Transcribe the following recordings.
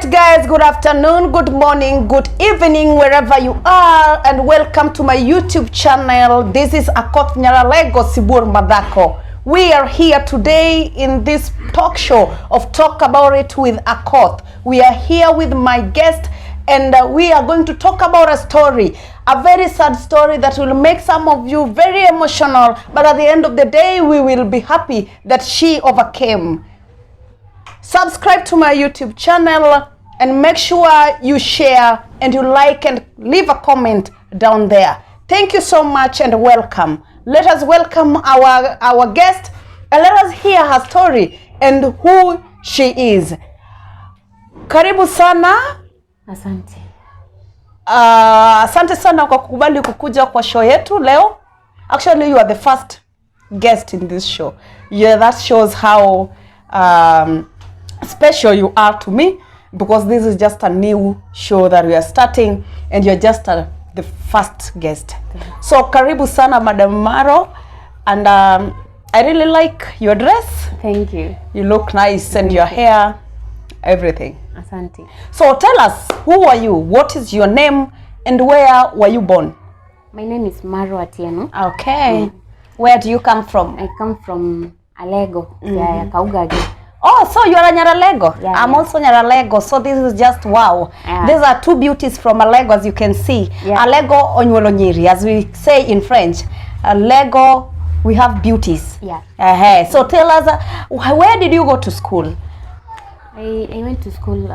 Right, guys, good afternoon, good morning, good evening, wherever you are, and welcome to my YouTube channel. This is Akoth Nyar Alego Sibuor Madhako. We are here today in this talk show of Talk About It with Akoth. We are here with my guest, and we are going to talk about a story, a very sad story that will make some of you very emotional, but at the end of the day, we will be happy that she overcame. Subscribe to my YouTube channel and make sure you share and you like and leave a comment down there. Thank you so much and welcome. Let us welcome our guest and let us hear her story and who she is. Karibu sana. Asante. Asante sana kwa kukubali kukuja kwa show yetu leo. Actually, you are the first guest in this show. Yeah, that shows how special you are to me, because this is just a new show that we are starting and you're just the first guest. So karibu sana, Madam Maro, and I really like your dress. Thank you. You look nice and your hair, everything. Asante. So tell us, who are you? What is your name? And where were you born? My name is Maro Atieno. Okay. Where do you come from? I come from Alego, yeah, Kaugagi. Oh, so you are a Nyaralego. Yeah, I'm yeah. also Nyaralego. So this is just wow. Yeah. These are two beauties from Alego, as you can see. Yeah. Alego onyuolo nyiri, as we say in French. Alego, we have beauties. Yeah. So tell us, where did you go to school? I went to school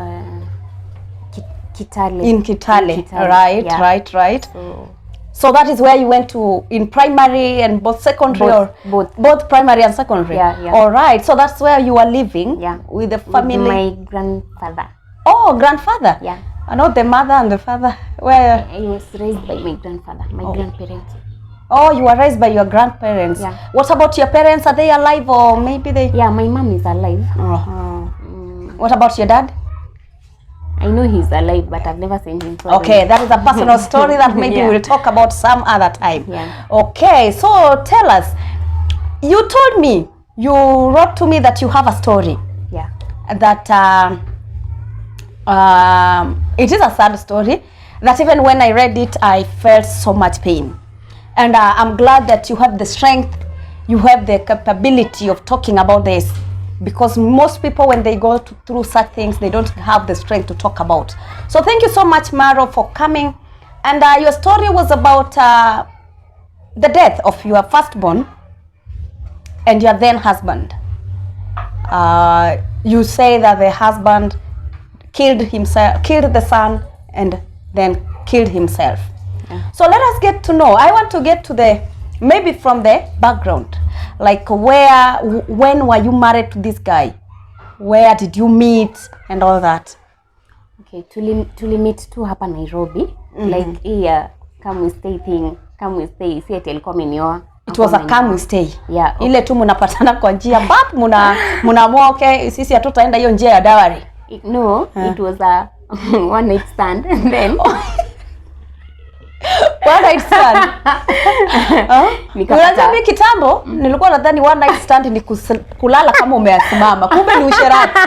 Kitale. In Kitale. In Kitale. Right, yeah. right. So So that is where you went to in primary and both secondary, Both, or both. Both primary and secondary? Yeah. All right. So that's where you are living Yeah. with the With family. my grandfather. Oh, grandfather. Yeah. Not the mother and the father. Where? I was raised by my grandfather, my grandparents. Oh, you were raised by your grandparents. Yeah. What about your parents? Are they alive or maybe they? Yeah, my mom is alive. Oh. What about your dad? I know he's alive, but I've never seen him. So I don't Okay, that is a personal story that maybe we'll talk about some other time. Yeah. Okay, so tell us. You told me, you wrote to me that you have a story. Yeah. That it is a sad story that even when I read it, I felt so much pain. And I'm glad that you have the strength, you have the capability of talking about this, because most people, when they go through such things, they don't have the strength to talk about. So thank you so much, Maro, for coming. And your story was about the death of your firstborn and your then husband. You say that the husband killed himself, killed the son, and then killed himself. Yeah. So let us get to know. I want to get to the, maybe from the background, like where, when were you married to this guy? Where did you meet and all that? Okay, tulimeet tu hapa Nairobi. Like hii ya come we stay thing, come we stay, si ati alikuwa amenioa. It was a come we stay. Yeah. Ile tu mnapatana kwa njia bap, mnaamua okay, sisi hatutaenda hiyo njia ya dowry. No, it was a one night stand and then One night stand. Huh? Unajua mimi kitambo nilikuwa nadhani one night stand ni kulala kama umesimama, kumbe ni usherati.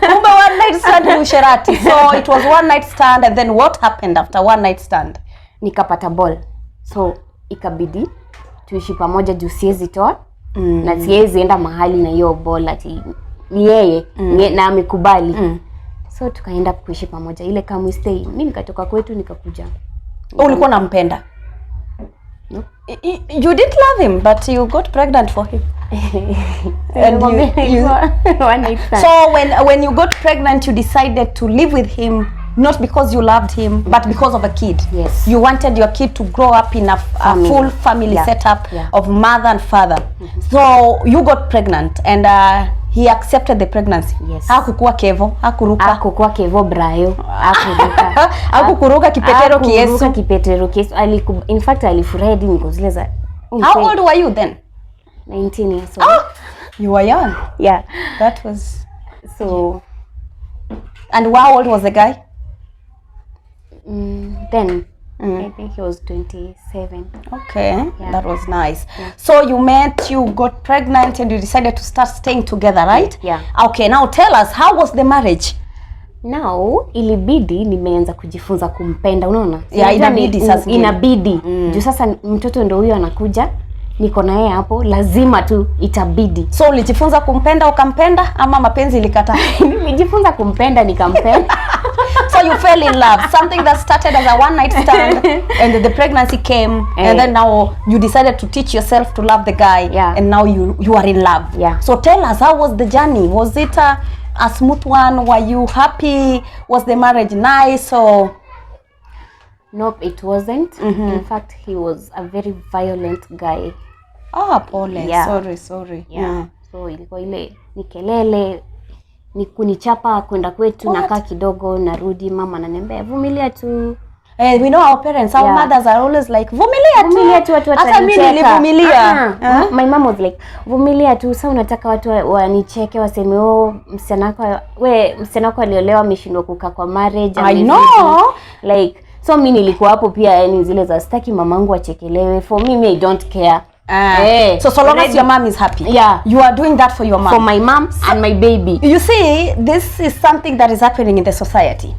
Kumbe one night stand ni usherati. So it was one night stand, and then what happened after one night stand? Nikapata ball, so ikabidi tuishi pamoja juu siwezi toa na siwezi enda mahali na hiyo ball ati ni yeye na amekubali. So tukaenda kuishi pamoja ile come we stay. Mi nikatoka kwetu nikakuja. Ulikuwa unampenda? No. You didn't love him, but you got pregnant for him. And One night stand. So when you got pregnant, you decided to live with him, not because you loved him, but because of a kid. Yes. You wanted your kid to grow up in a Family. Full family setup of mother and father. So you got pregnant and he accepted the pregnancy. Yes. Hakukuwa kevo, hakuruka. Hakukuwa kevo brayo, hakuruka. Hakukuruka kipetero Hakuruka kiesu. Kipetero kiesu. In fact alifurahi hadi niko zile za How old were you then? 19 years old. Ah, you were young. Yeah. That was So And how old was the guy? Then I think he was 27. Okay, Yeah. that was nice. So you met, you got pregnant, and you decided to start staying together, right? Yeah. Okay, now tell us, how was the marriage? Now ilibidi nimeanza kujifunza kumpenda, unaona? Yeah, Unajua inabidi saa zingine. Inabidi juu sasa mtoto ndo huyo anakuja, niko na yeye hapo, lazima tu itabidi. So ulijifunza kumpenda ukampenda, ama mapenzi ilikataa? Nilijifunza kumpenda nikampenda. So you fell in love, something that started as a one night stand, and the pregnancy came, Eh. and then now you decided to teach yourself to love the guy, Yeah. and now you are in love. Yeah. So tell us, how was the journey? Was it a smooth one? Were you happy? Was the marriage nice? Or Nope, it wasn't. In fact, he was a very violent guy. Ah, pole. Yeah. Sorry, sorry. Yeah. So ilikuwa ile ni kelele, ni kunichapa kwenda kwetu, What? Nakaa kidogo, narudi, mama ananiambia, "Vumilia tu." Eh, we know our parents, our mothers are always like, "Vumilia tu." "Vumilia tu, watu Hata mimi watanicheka." nilivumilia. Ah, my mom was like, "Vumilia tu, sasa unataka watu wanicheke waseme, oh, msichana wako, we, msichana wako aliolewa ameshindwa kukaa kwa marriage." I Amezidi. Know. Like, so mi nilikuwa hapo pia, yani zile za sitaki mamangu achekelewe. For me, I don't care. Ah. Eh, So long as already- your mom is happy. Yeah. You are doing that for your mom. For my mom and my baby. You see, this is something that is happening in the society.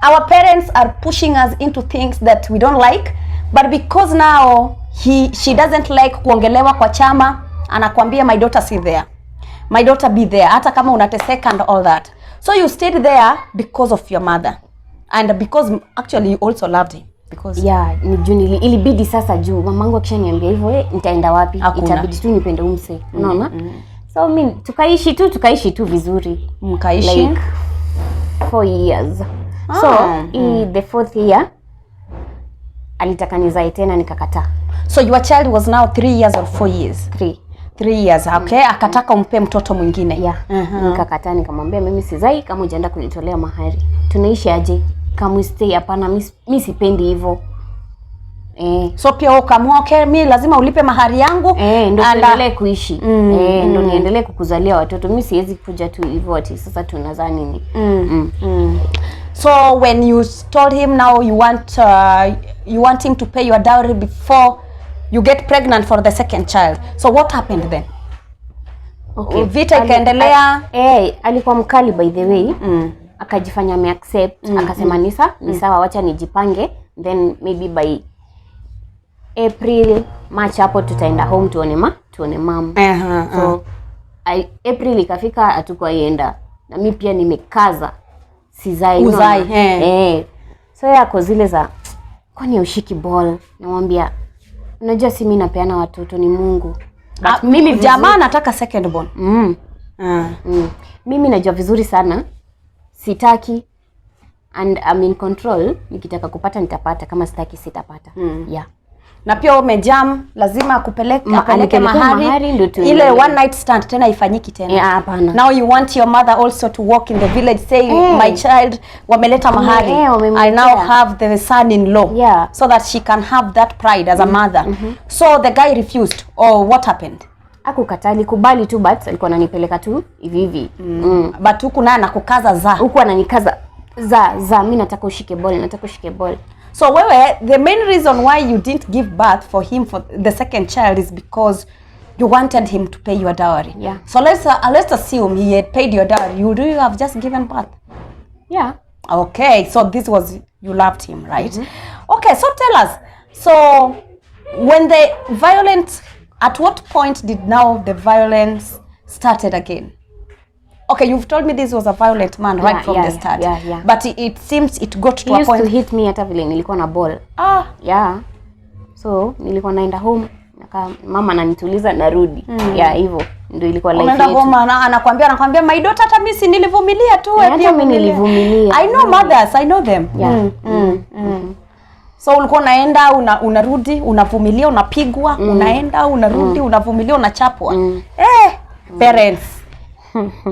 Our parents are pushing us into things that we don't like, but because now he she doesn't like kuongelewa kwa chama, anakwambia, "My daughter sit there. My daughter be there," hata kama unateseka and all that. So you stayed there because of your mother. And because actually you also loved him because Yeah, ni juu ilibidi sasa, juu mamangu akishaniambia hivyo, eh, nitaenda wapi? Hakuna. Itabidi tu nipende umse, unaona? So mi tukaishi tu vizuri. Mkaishi. Like 4 years. So Ah, the fourth year alitaka nizae tena, nikakataa. So your child was now 3 years or 4 years? 3. 3 years, okay. Akataka umpe mtoto mwingine. Yeah. Nikakataa, nikamwambia, "Mimi sizai kama hujaenda kunitolea mahari. Tunaishi aje? Come we stay? Hapana, mi sipendi hivyo." Eh. So pia wewe ukaamua, okay, mi lazima ulipe mahari yangu. Eh, ndo And, tuendelee kuishi. Eh, ndo niendelee kukuzalia watoto. Mi siwezi kuja tu hivyo ati sasa tunazaa nini. So when you told him now you want him to pay your dowry before you get pregnant for the second child. So what happened then? Okay. Vita ikaendelea. Eh, alikuwa mkali, by the way. Akajifanya ameaccept, akasema ni sawa, wacha nijipange, then maybe by April, March hapo tutaenda home tuone mum. So April ikafika, hatukuwaienda, na mi pia nimekaza sizai. Uzai, Unaona? Eh. Eh. So yako zile za, "Kwani ushiki ball?" Namwambia, "Unajua si mi napeana watoto, ni Mungu." But Ah, mimi jamaa anataka second born. Ah. Mimi najua vizuri sana sitaki and I'm in control. Nikitaka kupata nitapata, kama sitaki sitapata. Yeah. Na pia umejam, lazima akupeleke apeleke anipeleke mahari, mahari ndio ile tuendelee. One night stand tena ifanyiki tena. Yeah, hapana. Now you want your mother also to walk in the village saying, Eh. "My child, wameleta mahari. Wamemletea. I now have the son in law," so that she can have that pride as a mother. So the guy refused, or what happened? Akukataa, alikubali tu, but alikuwa ananipeleka tu hivi hivi. But huku naye anakukaza za Huku ananikaza za za, mi nataka ushike ball, nataka ushike ball. So wewe, the main reason why you didn't give birth for him for the second child is because you wanted him to pay your dowry. Yeah. So let's assume he had paid your dowry. You would you have just given birth? Yeah. Okay, so this was, you loved him, right? Okay, so tell us. So when the violence, at what point did now the violence started again? Okay, you've told me this was a violent man right Yeah, from yeah, the start. yeah. But it seems it got to He a used point. To hit me hata vile nilikuwa na ball. Ah, Yeah, so nilikuwa naenda home, mama ananituliza, narudi. Yeah, hivyo ndio ilikuwa life Unaenda yetu. Home anakwambia, "My daughter, hata mimi si nilivumilia tu, wewe Hata pia mimi vumilia." nilivumilia. I know mothers, I know them. Yeah. So ulikuwa unaenda unarudi, unavumilia, unapigwa, unaenda, unarudi, unavumilia, unachapwa. Eh, parents.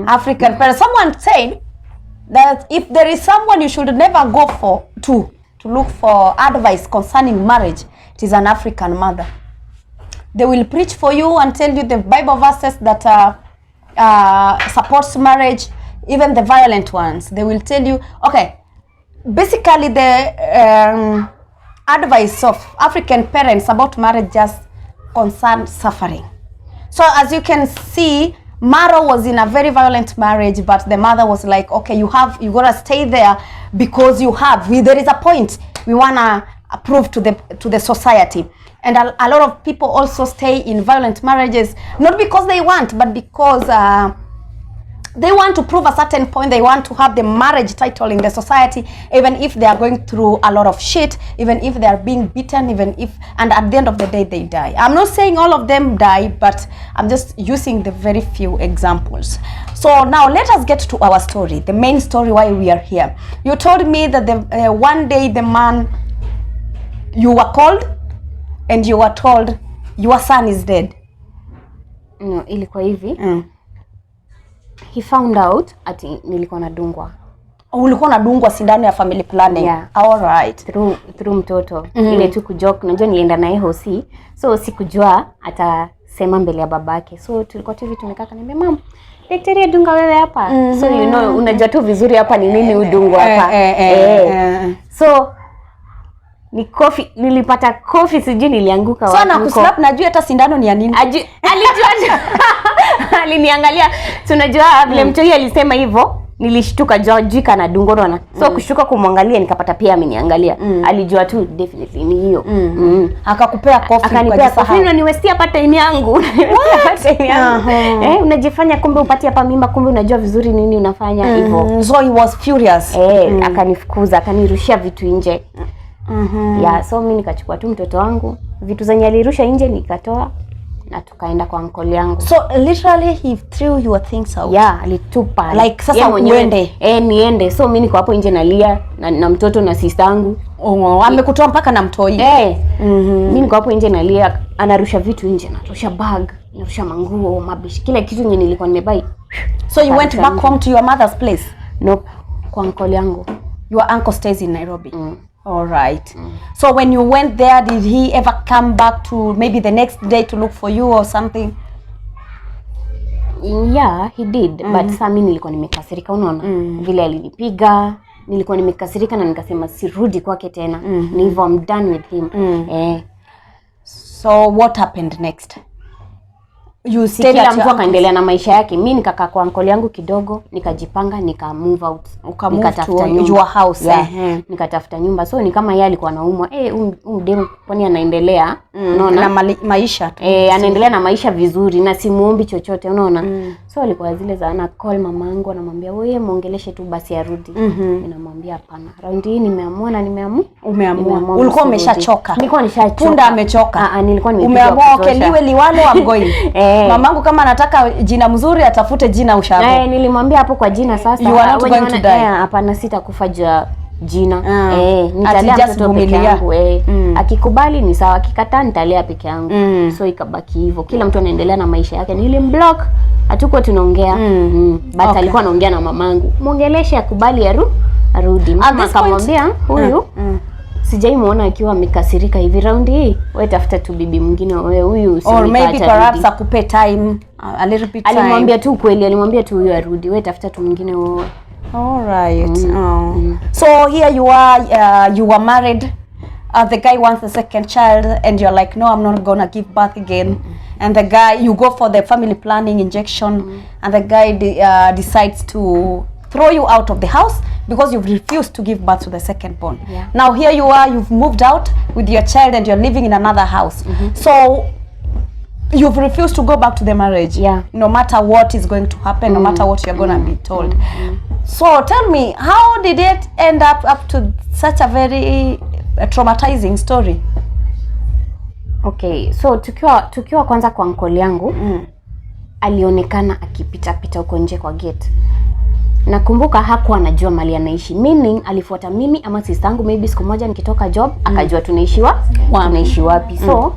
African parents. Someone said that if there is someone you should never go for to look for advice concerning marriage, it is an African mother. They will preach for you and tell you the Bible verses that supports marriage, even the violent ones. They will tell you, okay, basically the advice of African parents about marriage just concern suffering. So as you can see, Marwa was in a very violent marriage, but the mother was like, okay, you gotta stay there because there is a point we wanna prove to the society. And a lot of people also stay in violent marriages, not because they want, but because they want to prove a certain point. They want to have the marriage title in the society, even if they are going through a lot of shit, even if they are being beaten, even if, and at the end of the day, they die. I'm not saying all of them die, but I'm just using the very few examples. So now let us get to our story, the main story why we are here. You told me that the one day the man, you were called and you were told your son is dead. No, ilikuwa hivi. He found out ati nilikuwa nadungwa. Ulikuwa unadungwa sindano ya family planning? Yeah. All right. Through mtoto. Ile tu kujoke, unajua nilienda naye hosi, so sikujua atasema mbele ya babake. So tulikuwa tu hivi tumekaa, kaniambia, "Mam, daktari adunga wewe hapa." So you know, unajua tu vizuri hapa ni mimi udungwa hapa. Eh. So ni kofi, nilipata kofi, sijui nilianguka So wapi na huko. kuslap, najua hata sindano ni ya nini. Alijua, aliniangalia. Tunajua vile mtu alisema hivyo, nilishtuka juu hajui kanadungwa, unaona? So kushtuka kumwangalia, nikapata pia ameniangalia. Alijua tu definitely ni hiyo. Akakupea kofi? Akanipea Ukajisahau. kofi, "Unaniwestia hapa time yangu, unaniwestia hapa time yangu." Eh, unajifanya kumbe upati hapa mimba, kumbe unajua vizuri nini unafanya hivyo. So he was furious. Eh, akanifukuza, akanirushia vitu nje. Yeah, so mi nikachukua tu mtoto wangu, vitu zenye alirusha nje nikatoa na tukaenda kwa uncle yangu. So literally he threw your things out? Yeah, alitupa. Like, sasa Yeye mwenyewe. Uende. Eh, niende. So mi niko hapo nje nalia na mtoto na sister yangu. Oh, amekutoa mpaka na mtoi. Eh, mi niko hapo nje nalia, anarusha vitu nje, anarusha bag, anarusha manguo, mabishi, kila kitu yenye nilikuwa nimebuy. So you went back home to your mother's place? Nope, kwa uncle yangu. Your uncle stays in Nairobi? All right. So when you went there, did he ever come back to maybe the next day to look for you or something? Yeah, he did. But saa mi nilikuwa nimekasirika, unaona? Vile alinipiga, nilikuwa nimekasirika na nikasema sirudi kwake tena. Ni hivyo, I'm done with him. Eh. So what happened next? You Si stayed kila at mtu your akaendelea na maisha yake. Mi nikakaa kwa uncle yangu kidogo, nikajipanga, nika move out. Uka move Nikatafuta to nyumba. Your house. Yeah. Ehe. Nikatafuta nyumba. So ni kama yeye alikuwa anaumwa. Eh, huyu mdemu kwani anaendelea? Unaona? Na maisha tu. Eh, anaendelea na maisha vizuri na simuombi chochote, unaona? So alikuwa zile za ana call mamangu, anamwambia, "Wewe muongeleshe tu basi arudi." Ninamwambia, "Hapana. Raundi hii nimeamua na nimeamua." Umeamua. Nimeamua Ulikuwa msirudi. umeshachoka. Nilikuwa nishachoka. Punda amechoka. Ah, ah, nilikuwa nimepigwa Umeamua, okay, kutosha. liwe liwalo, I'm going. Eh. Mamangu kama anataka jina mzuri atafute jina ushago. Eh, nilimwambia hapo kwa jina sasa. You are not Wenye going to die. Eh, hapana, sitakufa juu ya jina. Ah. Eh, nitalea Ati just mtoto peke vumilia. yangu. Eh. Akikubali ni sawa, akikataa nitalea peke yangu. So ikabaki hivyo. Kila mtu anaendelea na maisha yake. Nilimblock, hatukuwa tunaongea. But alikuwa anaongea na mamangu. "Muongeleshe akubali arudi." Mama This point- akamwambia, "Huyu sijai muona akiwa amekasirika hivi. Raundi hii wewe tafuta tu bibi mwingine, wewe huyu Or usimwite maybe atarudi." perhaps akupe time, a little bit time. Alimwambia tu ukweli, alimwambia tu, "Huyu arudi, wewe tafuta tu mwingine wewe." All right. Oh. So here you are, you were married. The guy wants the second child, and you're like, "No, I'm not gonna give birth again." And the guy, you go for the family planning injection, and the guy decides to throw you out of the house because you've refused to give birth to the second born. Now here you are, you've moved out with your child, and you're living in another house. So you've refused to go back to the marriage no matter what is going to happen, no matter what you're gonna be told. So tell me, how did it end up to such a very traumatizing story? Okay, so tukiwa kwanza kwa uncle yangu, alionekana akipita pita huko nje kwa gate. Nakumbuka hakuwa anajua mali anaishi, meaning alifuata mimi ama sister yangu maybe siku moja nikitoka job, akajua tunaishi wapi. So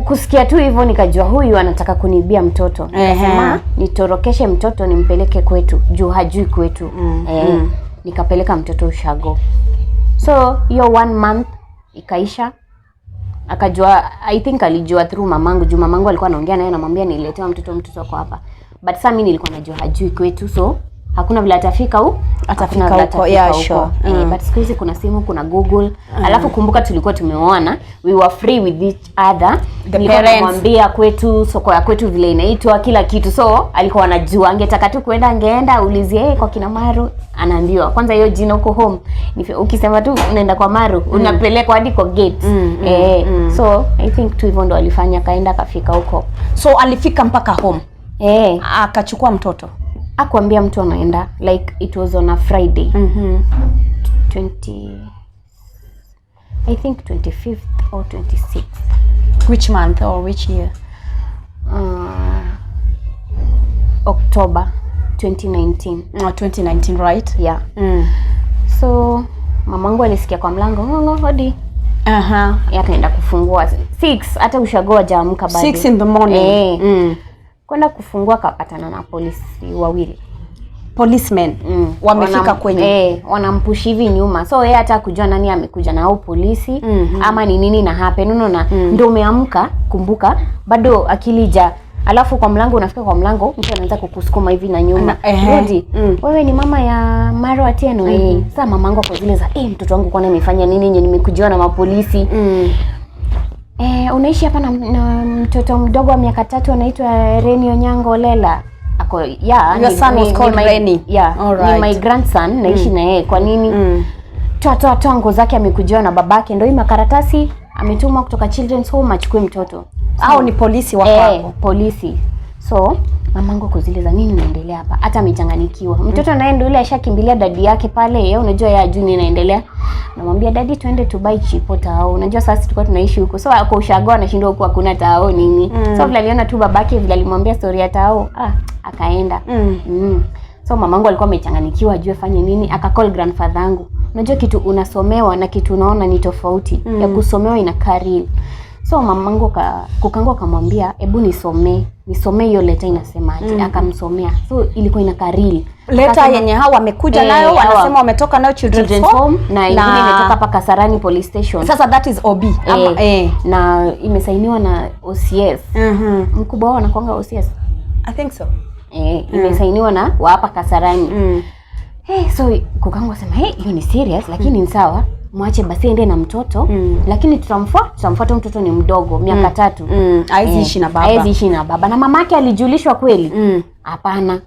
kusikia tu hivyo nikajua huyu anataka kuniibia mtoto. Nikasema nitorokeshe mtoto nimpeleke kwetu juu hajui kwetu. Eh, nikapeleka mtoto ushago. So hiyo one month ikaisha, akajua. I think alijua through mamangu juu mamangu alikuwa anaongea naye, anamwambia, "Niletewa mtoto, mtoto ako hapa." But saa mi nilikuwa najua hajui kwetu, so Hakuna vile atafika huko. Atafika huko, yeah, sure. Eh, but siku hizi kuna simu, kuna Google. Alafu kumbuka tulikuwa tumeoana, we were free with each other. The Nilikuwa parents. Namwambia kwetu, soko ya kwetu vile inaitwa, kila kitu. So alikuwa anajua, angetaka tu kuenda angeenda aulizie, "Hey, kwa kina Maru," anaambiwa. Kwanza hiyo jina huko home, ukisema tu unaenda kwa Maru, unapelekwa hadi kwa gate. Eh, so I think tu hivyo ndo alifanya, akaenda akafika huko. So alifika mpaka home, Eh, akachukua mtoto. Akuambia mtu anaenda. Like, it was on a Friday. 20, I think 25th or 26th. Which month or which year? October 2019. 2019, right? Yeah. So mamangu alisikia kwa mlango, "Ngongo, hodi." Yeye akaenda kufungua 6, hata ushago hajaamka bado. 6 in the morning. Eh. Kwenda kufungua akapatana na polisi wawili. Policemen wamefika kwenye Eh, wanampush hivi nyuma, so yeye hata kujua nani amekuja na au polisi ama ni nini na happen, unaona? Ndio umeamka, kumbuka bado akili ja, alafu kwa mlango, unafika kwa mlango, mtu anaanza kukusukuma hivi na nyuma. Ehe. "Rudi. Wewe ni mama ya Maro Atieno?" Eh. Sasa mamangu kwa zile za, "Eh, mtoto wangu kwani amefanya nini yenye nimekujiwa na mapolisi?" "Eh, unaishi hapa na mtoto mdogo wa miaka 3 anaitwa Reni Onyango Lela?" Ako, "Yeah." Your son was called my, Reni? Yeah, Alright. "Ni my grandson, naishi na yeye. Kwa nini?" "Toa, toa, toa nguo zake, amekujiwa na babake. Ndio hii makaratasi ametumwa kutoka Children's Home achukue mtoto." Au ni polisi wako Eh, hapo? Polisi. So mamangu kuzile nini inaendelea hapa, hata amechanganyikiwa. Mtoto naye ndio yule ashakimbilia daddy yake pale, yeye unajua yeye ajui nini inaendelea. Namwambia, "Daddy, twende tubuy chipo tao." Unajua sasa tulikuwa tunaishi huko, so ako ushago anashindwa huko hakuna tao nini. So vile aliona tu babake, vile alimwambia story ya tao, ah, akaenda. So mamangu alikuwa amechanganyikiwa ajue fanye nini, akacall grandfather yangu. Unajua kitu unasomewa na kitu unaona ni tofauti. Ya kusomewa inakaa real. So mamangu kukangu akamwambia, "Hebu nisomee, nisomee hiyo letter inasemaje." Akamsomea. So ilikuwa inakaa real. Letter Akasema, yenye hao wamekuja Eh, nayo, wanasema wametoka nayo Children's Children's Home, Home na ingine imetoka hapa Kasarani Police Station. Sasa that is OB ama, eh. Na imesainiwa na OCS. Mkubwa wao anakuanga OCS. I think so. Eh, imesainiwa na wa hapa Kasarani. Hey, so kukangu asema, "Hey, hiyo ni serious, lakini ni sawa. Mwache basi ende na mtoto, lakini tutamfuata, mtoto ni mdogo, miaka 3." Haezi ishi na baba. Haezi ishi na baba. Na mamake alijulishwa kweli? Hapana.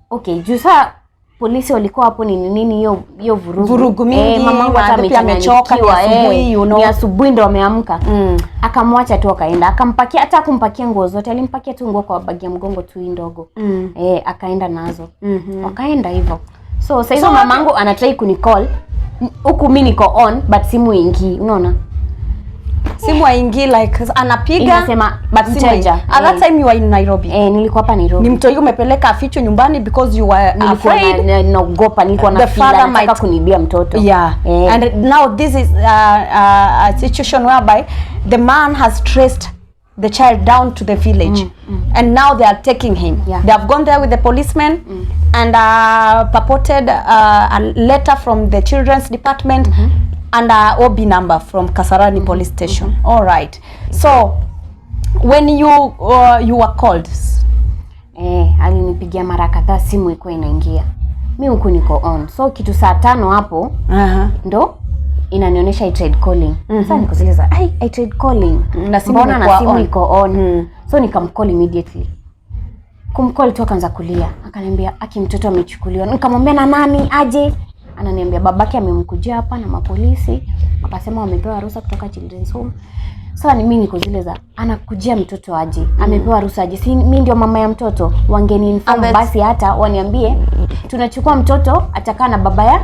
Okay, juu saa polisi walikuwa hapo, ni nini hiyo hiyo vurugu. Vurugu mingi, Eh, mamangu hata maana pia amechoka, ni amechanganyikiwa, asubuhi, eh, you know. Ni asubuhi ndo ameamka. Akamwacha tu akaenda, akampakia, hata kumpakia nguo zote, alimpakia tu nguo kwa bagi ya mgongo tu hii ndogo. Eh, akaenda nazo. Wakaenda hivyo. So sasa hizo So, mamangu anatry kunicall huku mi niko on but simu ingii, unaona? Simu haingii, like anapiga Inasema but simu mteja. haingii. At that Eh. time you were in Nairobi. Eh, nilikuwa hapa Nairobi. Ni mtoi umepeleka afichwe nyumbani because you were Nilikuwa afraid. naogopa, nilikuwa na The feel father anataka kuniibia mtoto. Yeah. Eh. And now this is a situation whereby the man has traced the child down to the village and now they are taking him. They have gone there with the policemen and purported a letter from the children's department and a OB number from Kasarani Police Station. All right. So when you were called, Eh, alinipigia mara kadhaa, simu ilikuwa inaingia. Mi huku niko on. So kitu saa 5 hapo ndo inanionyesha, "I tried calling." Sasa niko zile za, "Ai, I tried calling." Na simu Mbona na imekuwa simu on? Iko on. So nikamcall immediately. Kumcall tu akaanza kulia. Akaniambia, "Aki, mtoto amechukuliwa." Nikamwambia, "Na nani aje?" Ananiambia babake amemkujia hapa na mapolisi. Akasema wamepewa ruhusa kutoka Children's Home. Sasa ni mimi niko zile za, anakujia mtoto aje? Amepewa ruhusa aje? Si mimi ndio mama ya mtoto? Wangeni inform basi, hata waniambie tunachukua mtoto, atakaa na baba ya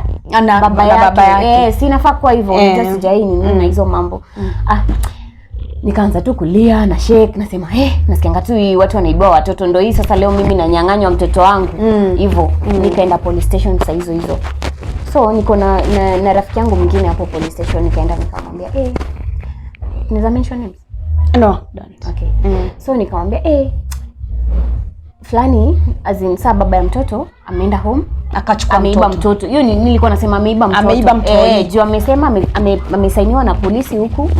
baba na yake. baba yake. Eh, si inafaa kuwa hivyo. Unajua sijai nini na hizo mambo. Ah, nikaanza tu kulia na shake, nasema, "Eh, nasikianga tu hii watu wanaibiwa watoto, ndo hii sasa leo mimi nanyang'anywa mtoto wangu hivyo." Nikaenda police station saa hizo hizo. So niko na rafiki yangu mwingine hapo police station, nikaenda nikamwambia, "Eh," naweza mention names? No, don't. Okay. So nikamwambia, "Eh, fulani," as in saa baba ya mtoto ameenda home. Akachukua Ameiba mtoto. Mtoto. Hiyo ni nilikuwa nasema ameiba mtoto. Ameiba mtoi. Eh, juu amesema amesainiwa na polisi huku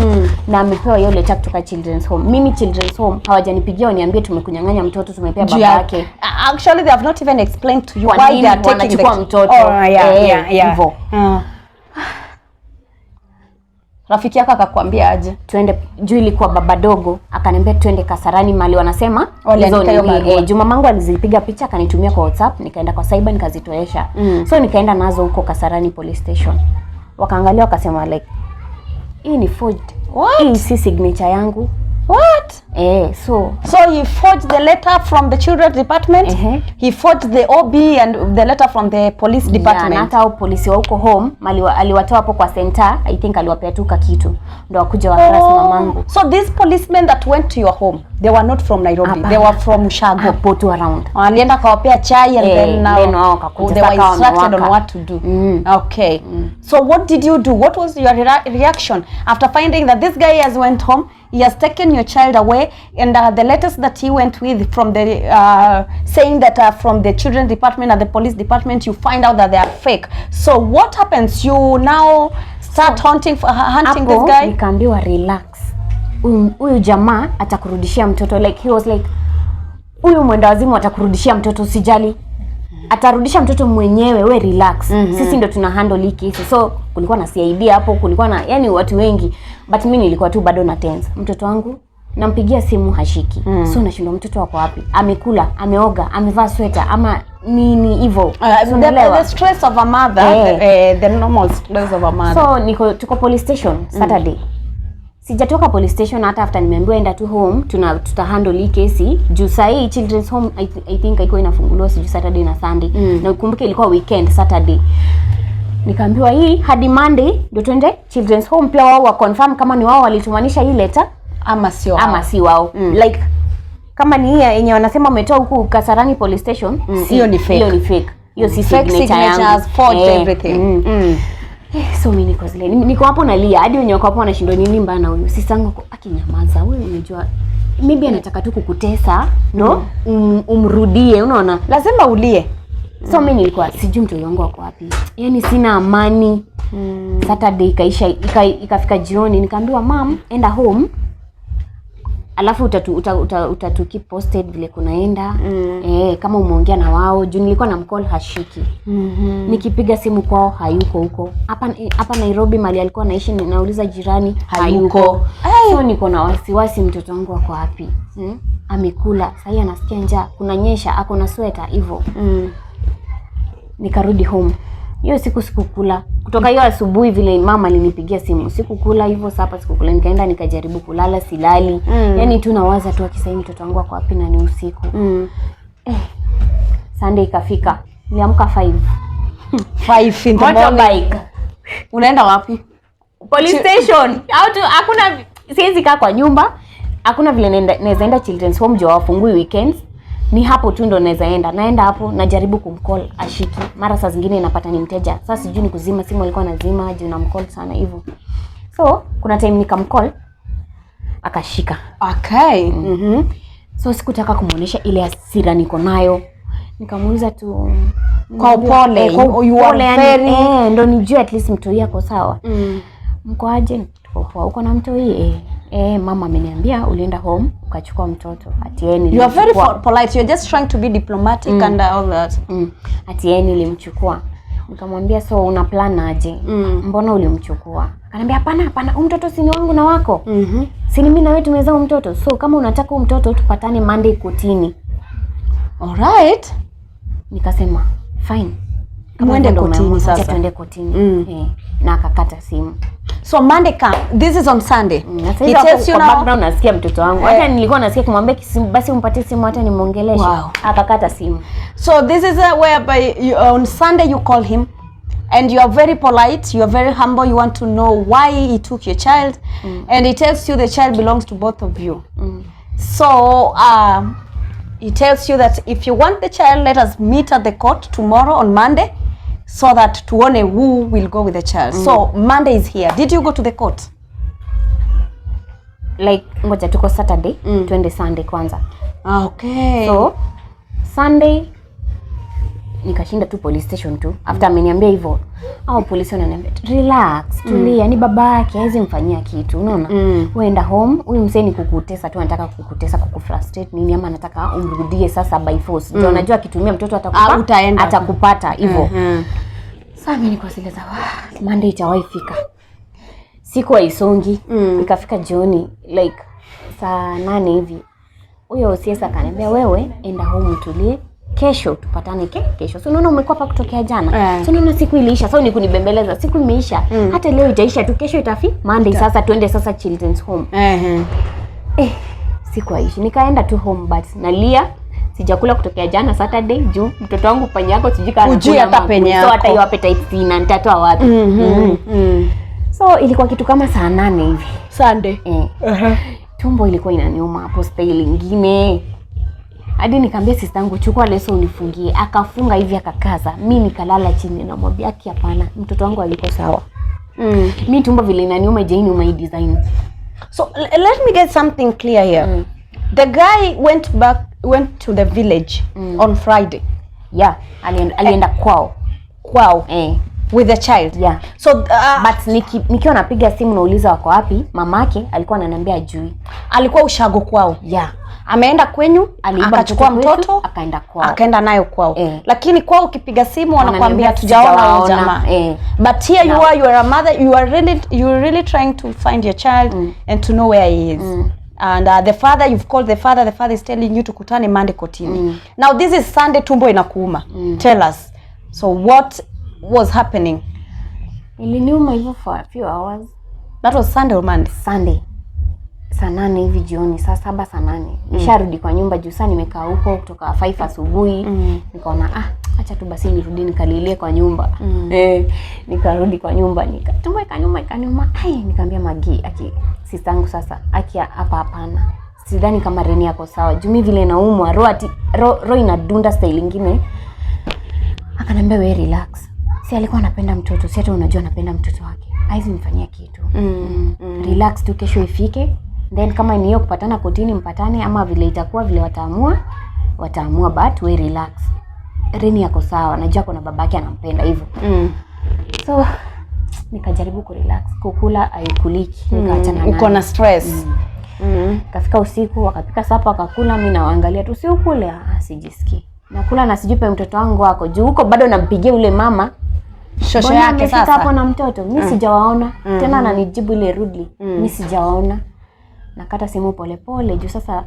na amepewa hiyo letter kutoka Children's Home. Mimi Children's Home hawajanipigia waniambie tumekunyang'anya mtoto, tumepea Juu baba yake. Actually, they have not even explained to you Kwa why nini they are taking the wanachukua mtoto? Oh, yeah, Eh, yeah. hivyo. Rafiki yako akakwambia aje? Tuende, juu ilikuwa baba dogo akaniambia twende Kasarani mali wanasema Waliandika hizo hiyo nini, barua. eh, juu mamangu alizipiga picha akanitumia kwa WhatsApp, nikaenda kwa cyber nikazitoesha. So nikaenda nazo huko Kasarani police station, wakaangalia wakasema like hii ni forged. What? Hii si signature yangu. What? Eh, so So he forged the letter from the children's department. He forged the OB and the letter from the police Yeah, na department. hata hao polisi wa huko home mali aliwatoa hapo kwa center, I think aliwapea tu kakitu ndo wakuja waharass mamangu. So these policemen that went to your home, they were not from Nairobi. Hapana. They were from Ushago. Hapo tu around. Walienda akawapea chai and Eh, then now then wao wakakuja, they were sasa instructed on wamewaka. what to do. Okay. So what did you do? What was your reaction after finding that this guy has went home, he has taken your child away, and the letters that he went with from the saying that from the children department and the police department, you find out that they are fake. So what happens? You now start hunting this Hapo guy? nikaambiwa relax, huyu jamaa atakurudishia mtoto. Like he was like, huyu mwenda wazimu atakurudishia mtoto, usijali, atarudisha mtoto mwenyewe, we relax. Sisi ndo tuna handle hii kesi. So kulikuwa na CID hapo, kulikuwa na yani watu wengi, but mi nilikuwa tu bado na tense. Mtoto wangu nampigia simu hashiki. So nashindwa mtoto wako wapi, amekula, ameoga, amevaa sweta ama nini hivyo. So unaelewa? The stress of a mother, Eh. the normal stress of a mother. So niko tuko police station Saturday. Sijatoka police station hata after nimeambiwa enda tu home, tuta handle hii kesi juu saa hii children's home I think haikuwa inafunguliwa sijui Saturday na Sunday. Na ukumbuke ilikuwa weekend Saturday. Nikaambiwa hii hadi Monday ndio twende children's home pia wao wa confirm kama ni wao walitumanisha hii letter Ama sio ama si wao. Like kama ni hii yenye wanasema wametoa huku Kasarani police station, Hiyo ni fake. Hiyo ni fake. Hiyo si Fake signature yangu. signatures, forged Eh, everything. Eh, so mi niko zile niko hapo nalia hadi wenye wako hapo wanashindwa nini mbaya huyu sistangu ako akinyamaza, wewe unajua maybe anataka tu kukutesa ndo umrudie, unaona? Lazima ulie. So mi nilikuwa sijui mtoto wangu ako wapi, yani sina amani. Saturday ikaisha, ikafika jioni nikaambiwa, "Mam, enda home alafu utatu keep posted vile kunaenda. Eh, kama umeongea na wao," juu nilikuwa na mcall hashiki. Nikipiga simu kwao hayuko huko. Hapa hapa Nairobi mali alikuwa anaishi, nauliza jirani, Hayuko. hayuko. So niko na wasiwasi mtoto wangu ako wapi? Amekula, sahii anasikia njaa, kunanyesha, ako na sweta hivyo. Nikarudi home hiyo siku sikukula. Kutoka hiyo asubuhi vile mama alinipigia simu sikukula hivyo, sapa sikukula. Nikaenda nikajaribu kulala, silali. Yani tu nawaza tu akisai mtoto wangu ako wapi na ni usiku. Sunday ikafika, niliamka 5. 5 in the morning. Motorbike. Unaenda wapi? Police station. Au tu hakuna, siwezi kaa kwa nyumba, hakuna vile naweza enda children's home juu hawafungui weekends. Ni hapo tu ndo naweza enda. Naenda hapo, najaribu kumcall ashiki, mara saa zingine napata ni mteja, sasa sijui ni kuzima simu alikuwa anazima juu namcall sana hivyo. So kuna time nikamcall akashika. So sikutaka kumuonesha ile hasira niko nayo, nikamuuliza tu Kwa upole, Eh, kwa you are upole, yani, very eh, ndo nijue at least mtoi ako sawa. "Mko aje?" "Tuko poa." "Uko na mtoi?" "Eh." "Eh, mama ameniambia ulienda home ukachukua mtoto." Ati yeye You are very nilimchukua. polite. You're just trying to be diplomatic and all that. Ati yeye nilimchukua. Nikamwambia, "So una plan aje? Mbona ulimchukua?" Akaniambia, "Hapana, hapana, huyu mtoto si ni wangu na wako? Si ni mimi na wewe tumezaa huyu mtoto? So kama unataka huyu mtoto tupatane Monday kotini." All right. Nikasema fine. Kama Mwende hivyo ndo kotini umeamua, acha sasa. tuende kotini. Eh, na akakata simu. So Monday come. This is on Sunday. Na sasa He hivi hapo tells you kwa now. background nasikia mtoto wangu. Hata nilikuwa nasikia kumwambia basi umpatie simu hata nimuongeleshe. Wow. Akakata simu. So this is whereby you, on Sunday you call him and you are very polite, you are very humble, you want to know why he took your child, and he tells you the child belongs to both of you. So he tells you that if you want the child, let us meet at the court tomorrow on Monday so that tuone who will go with the child. So Monday is here. Did you go to the court? Like ngoja, tuko Saturday, twende Sunday kwanza. Okay. So Sunday Nikashinda tu police station tu after ameniambia hivyo. Au polisi wananiambia, "Relax, tulia, ni baba yake, hawezi mfanyia kitu, unaona? Uenda home, huyu msee ni kukutesa tu, anataka kukutesa, kukufrustrate nini, ama anataka umrudie sasa by force. Ndio anajua akitumia mtoto atakupa, Ah, utaenda. Atakupata hivyo." Sasa mimi niko zile za, "Wah, Monday itawahi fika?" Siku haisongi. Ikafika jioni like saa 8 hivi, huyo OCS akaniambia, "Wewe enda home utulie, kesho tupatane kesho. So unaona umekuwa hapa kutokea jana. So unaona siku iliisha, so ni kunibembeleza, siku imeisha. Hata leo itaisha tu, kesho Monday sasa tuende sasa children's home." Eh, siku haishi. Nikaenda tu home but nalia, sijakula kutokea jana Saturday juu mtoto wangu penye yako sijui kama Hujui anakula hata ama penye hakuli. So hata yako. hiyo appetite sina, nitatoa wapi? So ilikuwa kitu kama saa 8 hivi. Sunday. Eh. Tumbo ilikuwa inaniuma hapo style ingine hadi nikaambia sister yangu, "Chukua leso unifungie." Akafunga hivi akakaza, mi nikalala chini, namwambia, "Aki hapana, mtoto wangu hayuko sawa." Mi tumbo vile inaniuma ijainiuma hii design. So let me get something clear here. The guy went back, went to the village on Friday. Yeah, alienda kwao. Kwao. Eh. With the child. Yeah. So But nikiwa napiga simu nauliza wako wapi, mamake alikuwa ananiambia ajui. Alikuwa ushago kwao. Yeah. Ameenda kwenyu, Aliiba akachukua mtoto kwetu, mtoto, akaenda kwao. Akaenda nayo kwao. Eh. Lakini kwao ukipiga simu wanakuambia Wananiambia tujaona huyo sijawaona. jamaa. Eh. But here you are a mother, you are really trying to find your child and to know where he is. And the father, you've called the father is telling you tukutane Monday kotini. Now this is Sunday, tumbo inakuuma. Tell us. So what was happening? Iliniuma hivyo for a few hours. That was Sunday or Monday? Sunday saa 8 hivi jioni, saa 7, saa 8 nisharudi kwa nyumba juu saa nimekaa huko kutoka 5 asubuhi. Nikaona, ah, acha tu basi nirudi nikalilie kwa nyumba. Eh, nikarudi kwa nyumba, nika tumbo ikaniuma, ikaniuma. Ai, nikaambia Magi, aki sister yangu sasa, "Aki hapa hapana, sidhani kama Reni yako sawa juu mi vile naumwa roho, ati roho inadunda style ingine." Akanambia, "We relax, si alikuwa anapenda mtoto, si hata unajua anapenda mtoto wake, haizi mfanyia kitu. Relax tu, kesho ifike, then kama ni hiyo kupatana kotini mpatane, ama vile itakuwa, vile wataamua wataamua, but we relax, Reni yako sawa, najua kuna babake anampenda hivyo." So nikajaribu kurelax, kukula haikuliki, nikaachana Uko nayo. Na stress. Kafika usiku wakapika supper wakakula, mi nawaangalia tu, "Si ukule?" "Ah, sijisikii." Nakula na sijui pe mtoto wangu ako juu huko bado nampigia ule mama. Shosho "Mbona yake amefika sasa. Hapo na mtoto, mi sijawaona tena." Ananijibu ile rudely, "Mi sijawaona." Nakata simu polepole juu sasa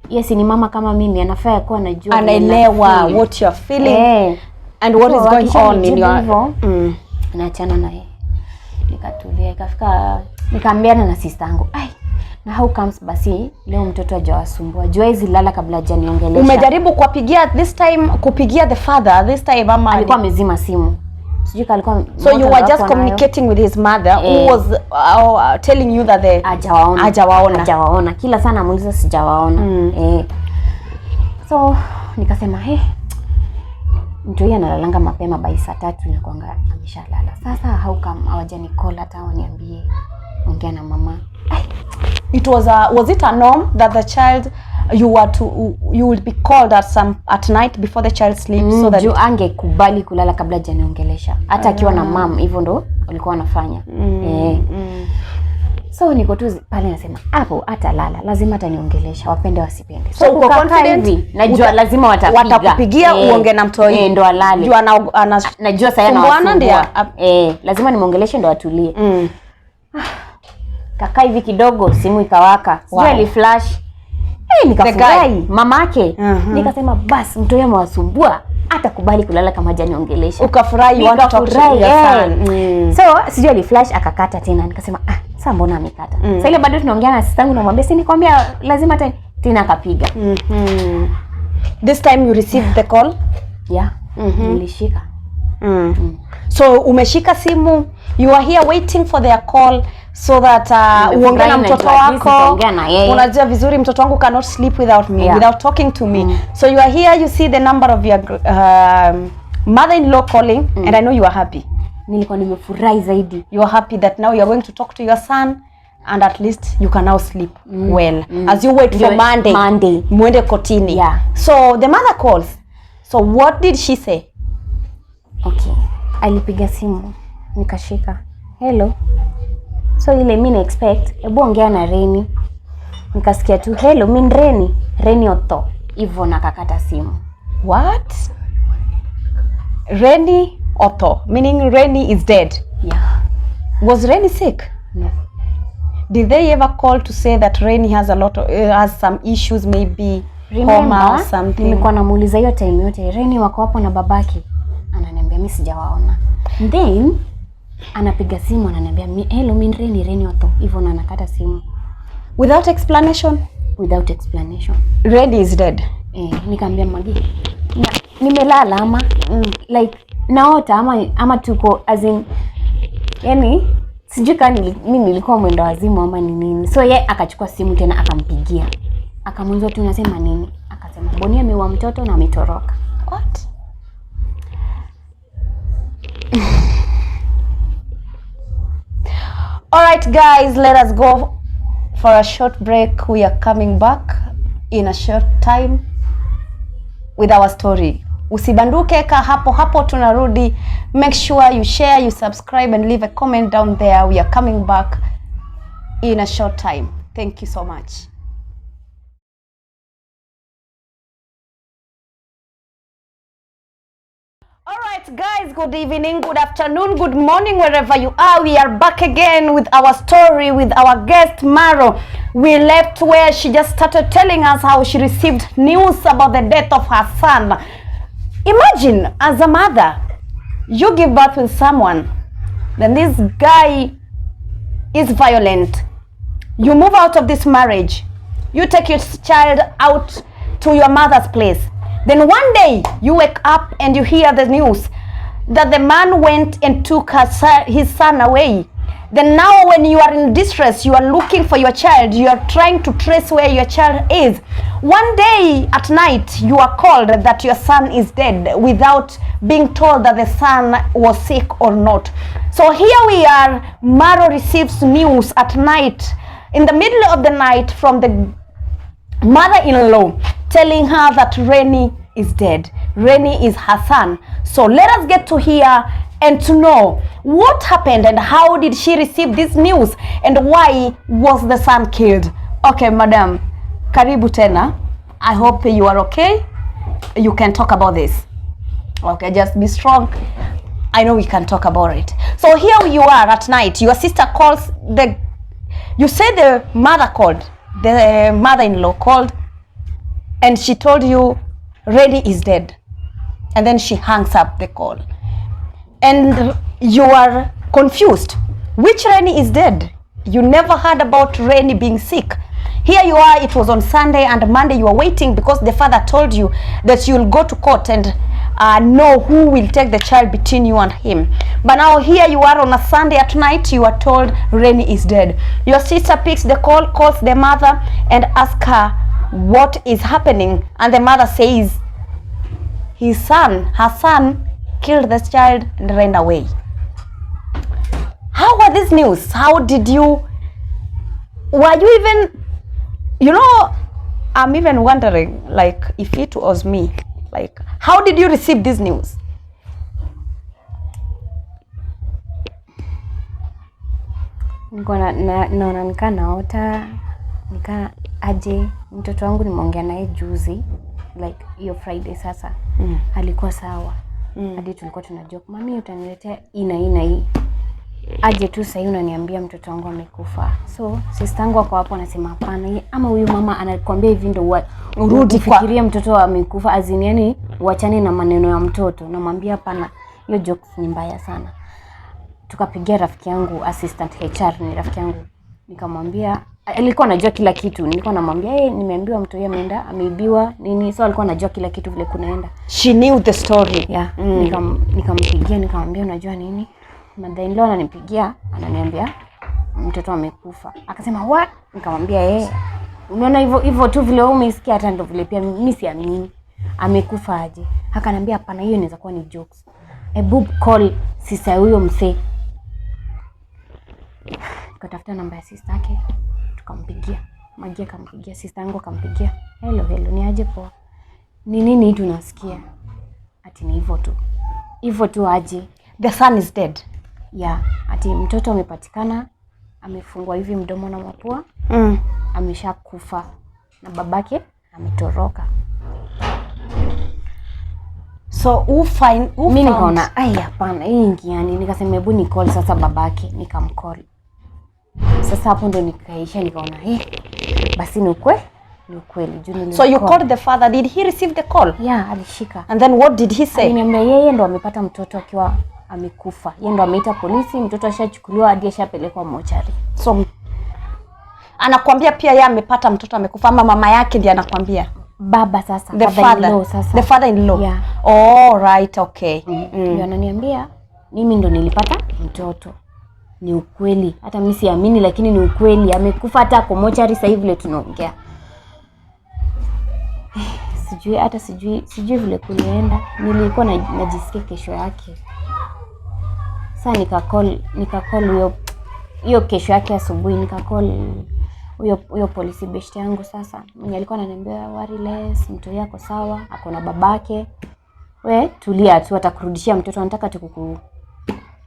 yes ni mama kama mimi, anafaa kuwa anajua vile Anaelewa na-feel. What you are feeling Eh. and what So, is going on in akishanijibu your hivyo, naachana naye, nikatulia. Ikafika nikaambiana na sister yangu, "Ai, na how comes basi leo mtoto hajawasumbua? Juu hawezi lala kabla hajaniongelesha." Umejaribu kuwapigia this time, kupigia the father this time, ama Alikuwa amezima simu, sijui kama alikuwa So you moto were just hakuwa nayo. Communicating with his mother who Eh. was telling you that the Hajawaona. Hajawaona. Hajawaona, kila saa namuuliza, "Sijawaona." Eh. So nikasema, "He, mtu huyu analalanga mapema, by saa 3 inakuanga ameshalala. Sasa how come hawajanicall hata waniambie ongea na mama?" Ai, It was a was it a norm that the child you were to you will be called at night before the child sleeps so that Juu angekubali kulala kabla hajaniongelesha hata akiwa na mam, hivyo ndo walikuwa wanafanya. Eh. So niko tu pale nasema hapo atalala, lazima ataniongelesha, wapende wasipende. So uko kukaa confident hivi, najua lazima watapiga. Watakupigia Eh, uonge na mtoi. Eh, ndo alale. Juu ana Najua sasa sumbuana ndiye anawasumbua. Eh, lazima nimwongeleshe ndo atulie. Kakaa hivi kidogo, simu ikawaka. Sijui aliflash. Eh, nikafurahi, mamake. Nikasema bas mtoi amewasumbua, atakubali kulala kama hajaniongelesha. Ukafurahi, you want to talk to Nikafurahi, your eh. son. So sijui aliflash akakata tena, nikasema, "Ah, sasa mbona amekata?" Sasa ile bado tunaongea na sister yangu, namwambia, "Si nikwambia lazima tena tena?" Akapiga. This time you received the call? Yeah. Nilishika. So umeshika simu, you are here waiting for their call so that uongee na Nimefurahi, mtoto najua at least wako. nitaongea na yeye. Unajua vizuri mtoto wangu cannot sleep without me, without talking to me. So you are here, you see the number of your mother-in-law calling and I know you are happy. Nilikuwa nimefurahi zaidi. You are happy that now you are going to talk to your son and at least you can now sleep well as you wait for Ndio, Monday. Monday. Mwende kotini. Yeah. So the mother calls. So what did she say? Okay, alipiga simu nikashika, hello. So ile mi na expect hebu ongea na Reni, nikasikia tu hello, mi ni Reni, Reni Otho, hivyo nakakata simu. What? Reni Otho, meaning Reni is dead. Yeah. Was Reni sick? No. Did they ever call to say that Reni has a lot of, has some issues, maybe coma or Remember, something? nilikuwa namuuliza hiyo time yote, Reni wako hapo na babake? Ananiambia mi sijawaona. Then anapiga simu ananiambia hello, mi ni Reni, Reni Otho, hivyo na anakata simu. Without explanation? Without explanation. Reni is dead. Eh, nikaambia Magi, na, nimelala ama like naota ama tuko as in, yani sijui kama mi nilikuwa mwendo wazimu ama ni nini. So ye akachukua simu tena akampigia, akamuuliza tu unasema nini? Akasema Boni ameua mtoto na ametoroka. What? All right guys, let us go for a short break. We are coming back in a short time with our story. Usibanduke, ka hapo hapo tunarudi. Make sure you share, you subscribe and leave a comment down there. We are coming back in a short time. Thank you so much. All right, guys, good evening, good afternoon, good morning, wherever you are. We are back again with our story with our guest, Maro. We left where she just started telling us how she received news about the death of her son. Imagine, as a mother, you give birth with someone, then this guy is violent. You move out of this marriage. You take your child out to your mother's place. Then one day you wake up and you hear the news that the man went and took his son away. Then now when you are in distress, you are looking for your child, you are trying to trace where your child is. One day at night, you are called that your son is dead without being told that the son was sick or not. So here we are, Maro receives news at night, in the middle of the night, from the mother-in-law telling her that Reni is dead. Reni is her son. So let us get to hear and to know what happened and how did she receive this news and why was the son killed. Okay, madam, karibu tena. I hope you are okay. You can talk about this. Okay, just be strong. I know we can talk about it. So here you are at night. Your sister calls the... You say the mother called, the mother-in-law called, and she told you Reni is dead. And then she hangs up the call. And you are confused. Which Reni is dead? You never heard about Reni being sick. Here you are, it was on Sunday, and Monday you are waiting because the father told you that you'll go to court and know who will take the child between you and him. But now here you are on a Sunday at night, you are told Reni is dead. Your sister picks the call, calls the mother and asks her what is happening. And the mother says his son, her son, killed this child and ran away. How were these news? How did you, were you even, you know, I'm even wondering, like, if it was me, like, how did you receive this news? Nilikuwa naona nikaa naota, nikaa aje, mtoto wangu nimeongea naye juzi, like hiyo Friday sasa. Alikuwa sawa. Hadi tulikuwa tuna joke, mami utaniletea hii na hii na hii. Aje tu sasa unaniambia mtoto wangu amekufa. So sister yangu ako hapo anasema hapana, ama huyu mama anakuambia hivi ndio urudi ufikirie mtoto amekufa, azini yani uachane na maneno ya mtoto. Namwambia hapana, hiyo jokes ni mbaya sana. Tukapigia rafiki yangu assistant HR, ni rafiki yangu, nikamwambia, alikuwa anajua kila kitu. Nilikuwa namwambia hey, nimeambiwa mtu huyu ameenda ameibiwa nini, so alikuwa anajua kila kitu vile kunaenda. She knew the story. Yeah. Nikampigia nikamwambia unajua nini, mother-in-law ananipigia ananiambia mtoto amekufa. Akasema what? Nikamwambia eh, unaona hivyo hivyo tu vile wewe umesikia, hata ndio vile pia mimi siamini. Amekufa aje? Akaniambia hapana, hiyo inaweza kuwa ni jokes. Ebu call sister huyo msee. Tukatafuta namba ya sister yake, tukampigia. Magi akampigia, sister yangu akampigia. Hello hello, ni aje poa? Ni nini tunasikia? Ati ni hivyo tu. Hivyo tu aje? The son is dead. Yeah, ati mtoto amepatikana amefungwa hivi mdomo na mapua, ameshakufa na babake ametoroka. So who find who Mi found? Nikaona, ai, hapana, hii ingiani. Nikasema hebu ni call sasa babake, nikamcall. Sasa hapo ndo nikaisha, nikaona, eh, basi ni ukweli juu So you nilimcall. Called the father. Did he receive the call? Yeah, alishika. And then what did he say? Aliniambia yeye ndo amepata mtoto akiwa amekufa, yeye ndo ameita polisi, mtoto ashachukuliwa hadi ashapelekwa mochari. So anakuambia pia yeye amepata mtoto amekufa, ama mama yake ndiye anakuambia? Baba sasa, The father-in-law father. sasa. The father in law. Yeah. Oh, right, okay. Ndio ananiambia mimi ndo nilipata mtoto. Ni ukweli, hata mi siamini, lakini ni ukweli, amekufa, hata ako mochari sasa hivi vile tunaongea. Sijui hata sijui vile kulienda. Nilikuwa najisikia kesho yake. Sasa nikacall huyo hiyo kesho yake asubuhi, nikacall huyo polisi beshte yangu sasa, mwenye alikuwa ananiambia, "Worry less, mtoto yako sawa, ako na babake, we tulia tu, atakurudishia mtoto, anataka tu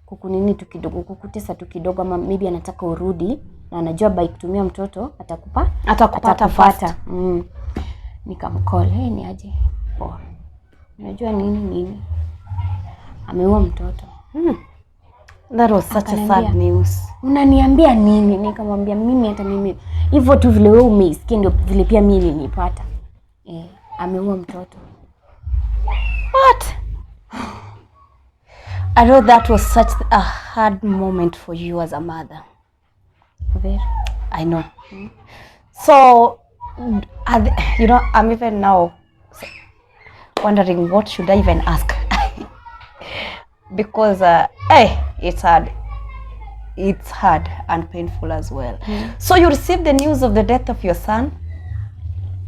kukunini tu kidogo, kukutesa tu kidogo, ama maybe anataka urudi na anajua by kutumia mtoto atakupa." Atakupata. Atakupata. Fast. Nikamcall, "Hey, ni aje?" "Poa." "Unajua nini nini, ameua mtoto." That was such a sad Akaniambia, news. "Unaniambia nini?" Nikamwambia, "Mimi, hata mimi hivyo tu vile wewe umeisikia ndio vile pia mimi ilinipata. Eh, ameua mtoto." What? I know that was such a hard moment for you as a mother. Very. I know. So, I'm even now wondering what should I even ask, because, hey, it's hard. It's hard and painful as well. So you received the news of the death of your son.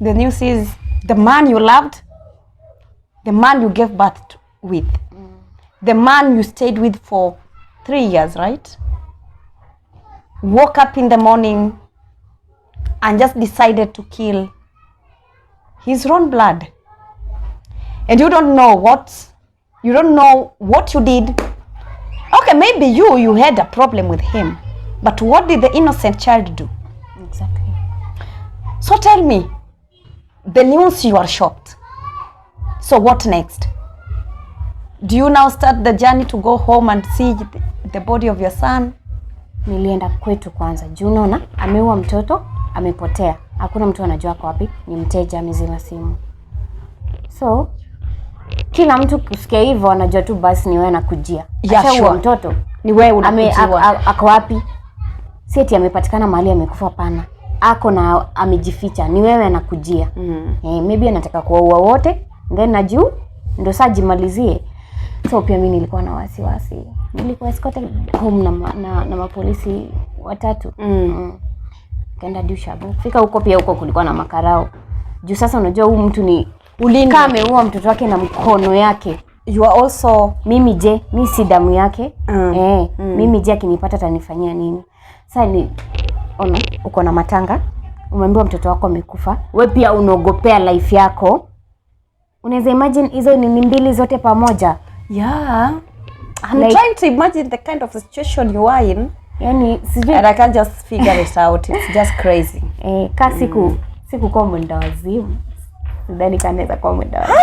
The news is the man you loved, the man you gave birth with, the man you stayed with for 3 years, right? Woke up in the morning and just decided to kill his own blood. And you don't know what you did. Okay, maybe you had a problem with him, but what did the innocent child do? Exactly. So tell me, the news, you are shocked. So what next? Do you now start the journey to go home and see the body of your son? Nilienda kwetu kwanza juu unaona ameua mtoto, amepotea, hakuna mtu anajua ako wapi, ni mteja amezima simu. So kila mtu kusikia hivyo anajua tu basi ni wewe anakujia. Ashaua mtoto. Ni wewe unakujiwa. Ako wapi? Si eti amepatikana mahali amekufa, hapana. Ako na amejificha, ni wewe anakujia. Eh, maybe anataka kuwaua wote then na juu ndo saa jimalizie. So pia mi nilikuwa na wasiwasi, nilikuwa escorted home na mapolisi watatu. Kaenda hadi ushago. Fika huko, pia huko kulikuwa na makarao juu sasa unajua huu mtu ni Ulinde. Kama ameua mtoto wake na mkono yake, You are also mimi je? Mi si damu yake? Eh, mimi je, akinipata atanifanyia nini? Sasa ni ona uko na matanga, umeambiwa mtoto wako amekufa, we pia unaogopea life yako. Unaweza imagine hizo nini mbili zote pamoja? Yeah. I'm trying to imagine the kind of situation you are in, Yani sijui. And I can't just figure it out. It's just crazy. Eh, ka sikukuwa mwenda wazimu, sidhani ka naweza kuwa mwenda wazimu.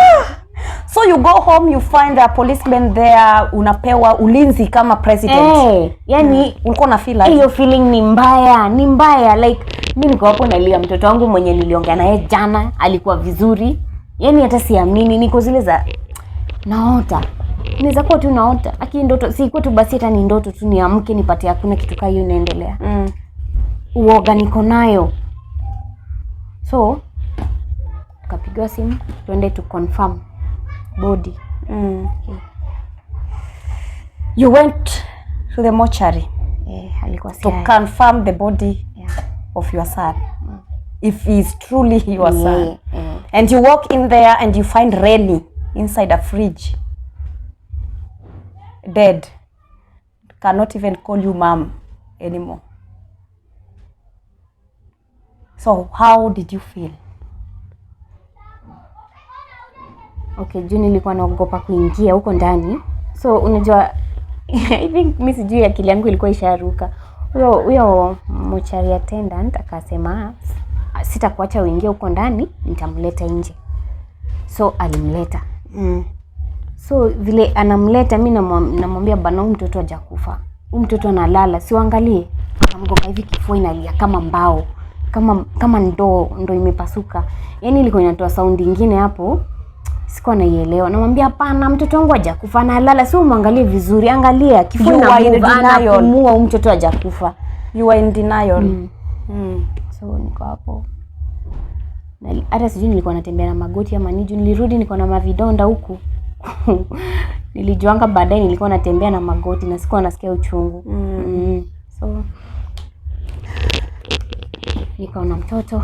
So you go home, you find a policeman there, unapewa ulinzi kama president. Eh, yani Ulikuwa una feel aje? Hiyo feeling ni mbaya, ni mbaya. Like mi niko hapo nalia, mtoto wangu mwenye niliongea naye jana alikuwa vizuri, yani hata siamini, niko zile za naota, inaweza kuwa tu naota, lakini ndoto sikuwa tu basi, hata ni ndoto tu, niamke nipate hakuna kitu kaa hiyo inaendelea. Uoga niko nayo. So tukapigiwa simu tuende tu confirm body. You went to the mortuary Eh, alikuwa to Siaya. Confirm the body of your son, if he's truly your son. Yeah. And you walk in there and you find Renny inside a fridge, dead. Cannot even call you mom anymore. So how did you feel? Okay, juu nilikuwa naogopa kuingia huko ndani, So unajua, I think mi sijui, akili yangu ilikuwa isharuka. Huyo mochari attendant akasema, "Sitakuacha uingie huko ndani, nitamleta nje." So alimleta. So vile anamleta, mi namwambia, "Bana, huyu mtoto hajakufa, huyu mtoto analala, siuangalie." Akamgonga hivi kifua, inalia kama mbao, kama ndoo ndo imepasuka. Yaani ilikuwa inatoa sound ingine hapo, sikuwa naielewa. Namwambia, "Hapana, mtoto wangu hajakufa, analala, si umwangalie vizuri, angalia kifua You are in ina move, denial. anapumua, huyu mtoto hajakufa." You are in denial. So niko hapo. Hata sijui nilikuwa natembea na magoti ama niju, nilirudi niko na mavidonda huku. Nilijuanga baadaye nilikuwa natembea na magoti na sikuwa nasikia uchungu. So nikaona mtoto,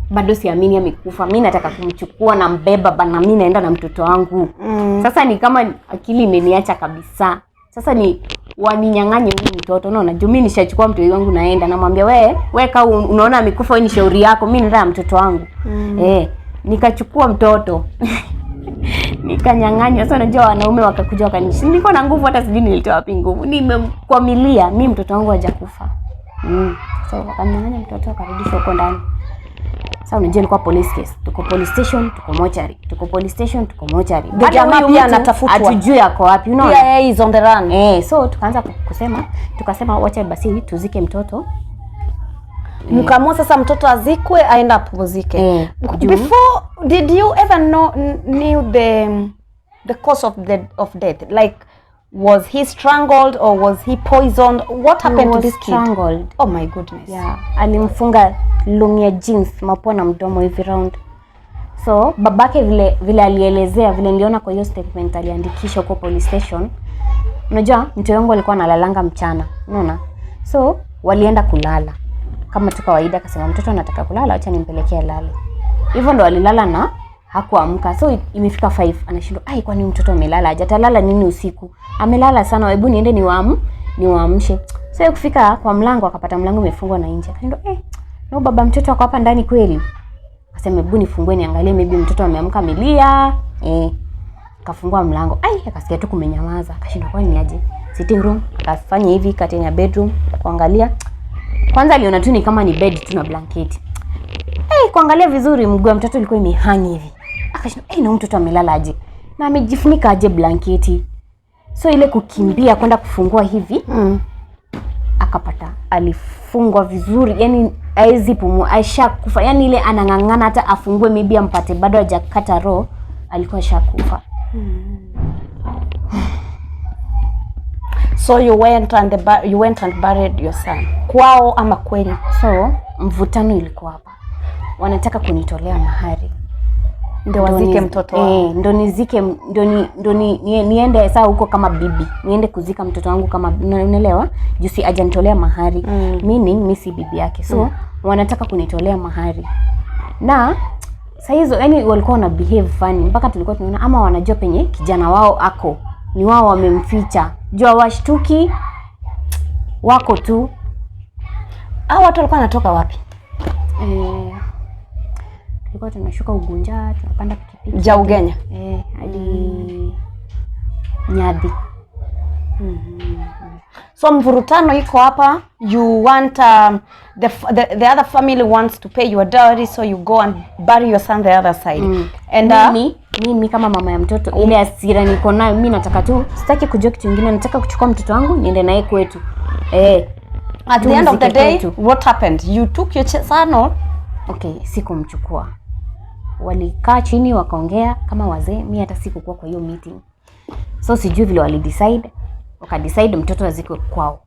bado siamini amekufa. Mi nataka kumchukua na mbeba bana, mi naenda na mtoto wangu. Sasa ni kama akili imeniacha kabisa. Sasa ni waninyang'anye huyu mtoto, unaona? Juu mi nishachukua mtoto wangu naenda, namwambia, We ka unaona amekufa, wewe ni shauri yako, mi naenda na mtoto wangu." Eh, nikachukua mtoto nikanyang'anywa. Sasa unajua wanaume wakakuja wakanish, nilikuwa na nguvu, hata sijui nilitoa wapi nguvu, nimekwamilia mi mtoto wangu hajakufa. So wakanyang'anya mtoto, akarudishwa huko ndani. Sasa unajua ilikuwa police case, tuko police station, tuko mochari, tuko police station, tuko mochari. The jamaa Huyu pia mtu anatafutwa. hatujui ako wapi, unaona? Pia yeye is on the run. Eh, so tukaanza kusema, tukasema wacha basi tuzike mtoto. Mkaamua sasa mtoto azikwe, aenda apumzike. Eh, Before, did you ever know knew the cause of death? Like, was he strangled or was he poisoned? What He happened to was this kid? Strangled. Oh my goodness. Yeah, alimfunga long ya jeans, mapua na mdomo hivi round. So babake vile vile alielezea, vile niliona kwa hiyo statement aliandikisha huko police station. Unajua mtoto wangu alikuwa analalanga mchana, unaona? So walienda kulala kama tu kawaida, akasema mtoto anataka kulala, acha nimpelekee alale. Hivyo ndo alilala na hakuamka. So imefika 5, anashindwa, "Ai, kwani mtoto amelala aje? Atalala nini usiku? Amelala sana, hebu niende niwaamshe." So yeye kufika kwa mlango akapata mlango umefungwa na nje. Akashindwa, "Eh, no, baba mtoto ako hapa ndani kweli?" Akasema, "Hebu nifungue niangalie, maybe mtoto ameamka amelia." Eh, akafungua mlango. Ai, akasikia tu kumenyamaza. Akashindwa, kwani ni aje? Sitting room, akafanya hivi curtain ya bedroom kuangalia. Kwanza aliona tu ni kama ni bed tu na blanketi. Eh, kuangalia vizuri mguu wa mtoto ulikuwa imehang hivi. Akashindwa, "Eh, na huyu mtoto amelala aje? Na amejifunika aje blanketi?" So ile kukimbia kwenda kufungua hivi, akapata alifungwa vizuri, yani haezi pumua, ashakufa. Yani ile anang'ang'ana hata afungue maybe ampate, bado hajakata roho, alikuwa ashakufa. So you went and buried your son. Kwao ama kwenyu? So mvutano ilikuwa hapa, wanataka kunitolea mahari. Ndio wazike mtoto wao. Eh, ndo nizike, ndo niende saa huko kama bibi, niende kuzika mtoto wangu kama unaelewa, juu si hajanitolea mahari, meaning mi si bibi yake. So wanataka kunitolea mahari na saa hizo yani walikuwa wana behave funny mpaka tulikuwa tunaona ama wanajua penye kijana wao ako, ni wao wamemficha, juu washtuki wako tu. Hao watu walikuwa wanatoka wapi? Eh, tulikuwa tunashuka Ugunja, tunapanda pikipiki. Jaugenya. Eh, hadi Nyadhi. So mvurutano iko hapa. You want the other family wants to pay your dowry, so you go and bury your son the other side. And Mimi kama mama ya mtoto, ile hasira niko nayo, mi nataka tu, sitaki kujua kitu kingine, nataka kuchukua mtoto wangu niende naye kwetu. Eh, at the end of the tumzike day, kwetu. What happened? You took your son or Okay, sikumchukua. Walikaa chini wakaongea kama wazee, mi hata sikukuwa kwa hiyo meeting, so sijui vile walidecide. Wakadecide mtoto azikwe kwao.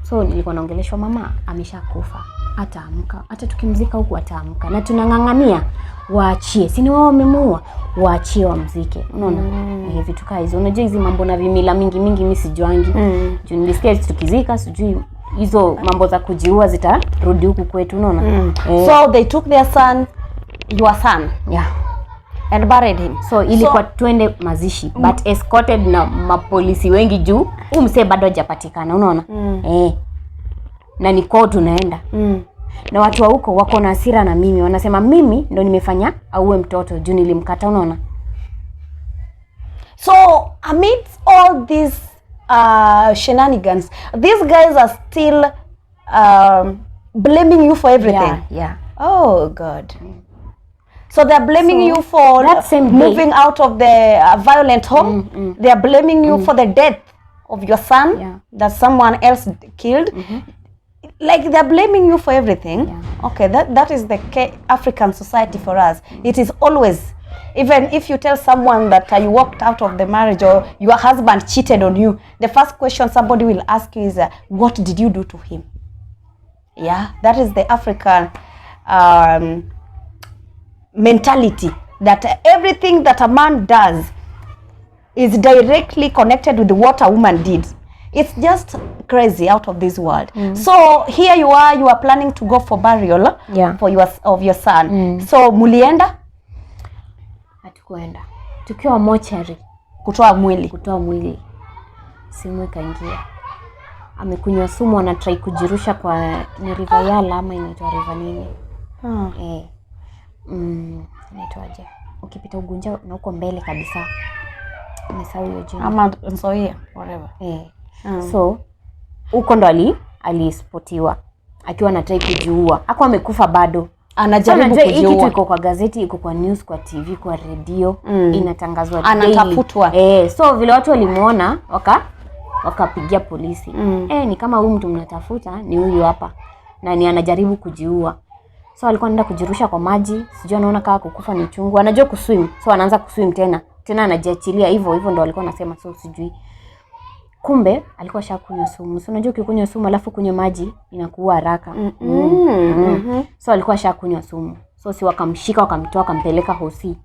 So nilikuwa naongeleshwa, "Mama ameshakufa, ataamka, hata tukimzika huku ataamka, na tunang'ang'ania waachie, si ni wao wamemuua, waachie wamzike." Unaona? Eh, vitu kaa hizo. Unajua hizi mambo na vimila mingi mingi mi sijuangi. Juu nilisikia tukizika, sijui hizo mambo za kujiua zitarudi huku kwetu, unaona? Eh, So they took their son, your son, yeah. and buried him. So ilikuwa twende mazishi but escorted na mapolisi wengi juu huu msee bado hajapatikana, unaona? Eh, na ni kwao tunaenda na watu wa huko wako na hasira na mimi, wanasema mimi ndo nimefanya auwe mtoto juu nilimkata, unaona? So amidst all these shenanigans, these guys are still blaming you for everything. Yeah. Oh God. So they're blaming you for that same day- moving out of the violent home. They are blaming you for the death of your son that someone else killed. Like they're blaming you for everything. Yeah. Okay, that is the African society for us. It is always, even if you tell someone that you walked out of the marriage or your husband cheated on you, the first question somebody will ask you is, what did you do to him? Yeah, that is the African mentality, that everything that a man does is directly connected with what a woman did. It's just crazy, out of this world. So here you are planning to go for burial for of your son. So mulienda? Hatukuenda. Tukiwa mochari kutoa mwili. Kutoa mwili. Simu ikaingia. Amekunywa sumu, anatry kujirusha kwa ni River Yala ama inaitwa river nini? Inaitwaje? Ukipita Ugunja na uko mbele kabisa. Nimesahau hiyo jina. Ama Nzoia, whatever. So huko ndo alispotiwa akiwa anatry kujiua. Hakuwa amekufa bado. Anajaribu So, hii kitu kujiua. iko kwa gazeti, iko kwa news, kwa TV, kwa radio, inatangazwa daily. Anatafutwa. So vile watu walimuona wakapigia polisi. Ni kama huyu mtu mnatafuta ni huyu hapa. Na ni anajaribu kujiua. So alikuwa anaenda kujirusha kwa maji, sijui anaona kama kukufa ni chungu. Anajua kuswim, so anaanza kuswim tena. Tena anajiachilia hivyo hivyo ndo alikuwa anasema, so sijui. Kumbe alikuwa ashakunywa sumu. So unajua ukikunywa sumu alafu kunywa maji inakuua haraka. So alikuwa ashakunywa sumu. So si wakamshika wakamtoa wakampeleka hosi.